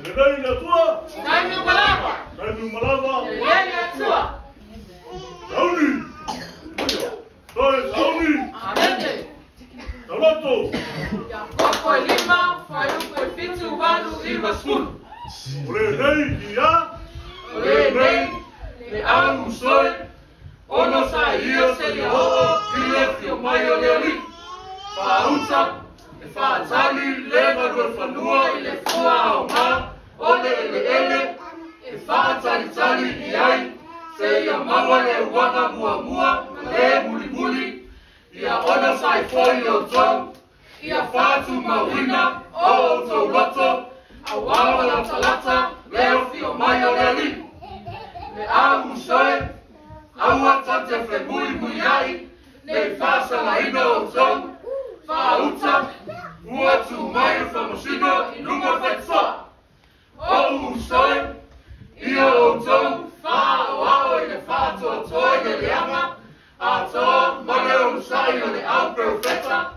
Lelei le Atua. Taimi uma lava. Taimi uma lava. Lelei le Atua. Sauni. Toe sauni. Amene. Taloto. Iakopo 5, fuaiupu e 7, 8, 9, 10. O lenei ia. O lenei le au usoe, onosaia seia oo i le afio mai o le Alii. Faauta, e faatali le galuefanua i le fua aogā o le eleele e faatalitali i ai seia maua le uaga muamua ma le mulimuli, ia onosai foi outou, ia faatumauina o outou loto, auā ma latalata le afio mai o le Alii. Le au usoe, aua ta te femuimuiai, nei faasalaina outou, faauta, ua tu mai le faamasino i luga o le. O usoe, ia outou faaoao i le faatoatoa i le leaga, atoa ma le onosai o le au perofeta,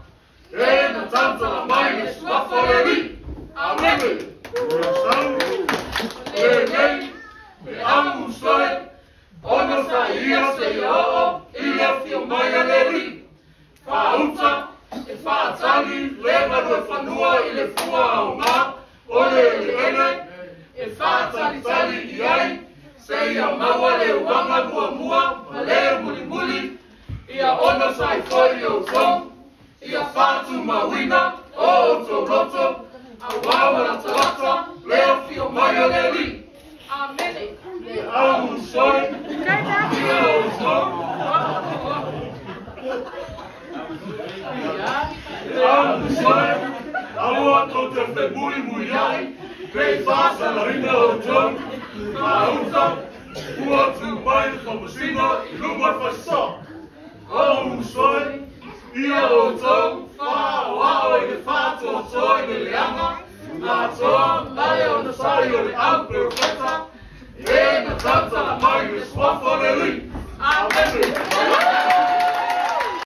e na tautala mai le suafa o le Alii. Amene. Sauni. Lenei, le au usoe, onosaia seia oo i le afio mai a le Alii. Faauta, e faatali le galuefanua i le fua aogā o le eleele e faatalitali i ai seia maua le uaga muamua ma le mulimuli, ia onosai foi outou, ia faatumauina o outou loto, auā ma latalata le afio mai o le Alii. Amene. Le au usoe, ia outou Le au usoe, aua tou te femuimuiai, nei faasalaina outou, faauta, ua tu mai le faamasino i luga o le fasisoa. O usoe, ia outou faaoao i le faatoatoa i le leaga, atoa ma le onosai o le au perofeta, e na tautala mai le suafa o le Alii.